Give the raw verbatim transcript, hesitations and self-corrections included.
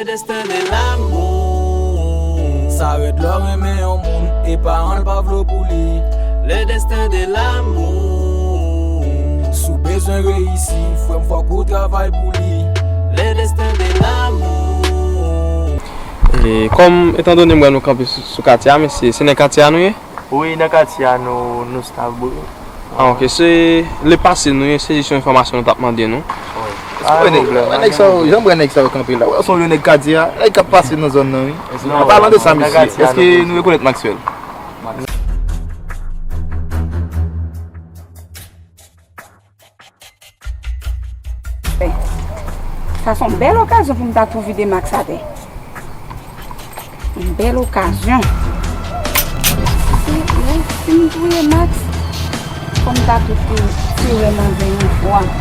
Le destin de l'amour. Sa rèd lè w renmen yon moun e paran l pa vle w pou li. Le destin de l'amour. Si w bezwen reyisi, frè m, fòk ou travay pou li. Le destin de l'amour. E kòm, etandone m wè nou kanpe sou, sou katye a, mesye, se nan katye a nou ye? Wi, nan katye a nou, nou stab, wi. Ah, ok. Se lepase nou ye, se jis yon enfòmasyon nou t ap mande nou. Wi. Pa gen pwoblèm, pa gen pwoblèm. Jan m wè nèg sa yo kanpe la, w wè se yon nèg katye a, nèg k ap pase nan zòn nan, wi. An palan de sa, mesye, èske nou rekonèt Maxwell? Sa se yon bèl okazyon pou m ta tou vide Max atè. Yon bèl okazyon. Si, si m touye Max, fò m ta tou tire nan ven yon fwa.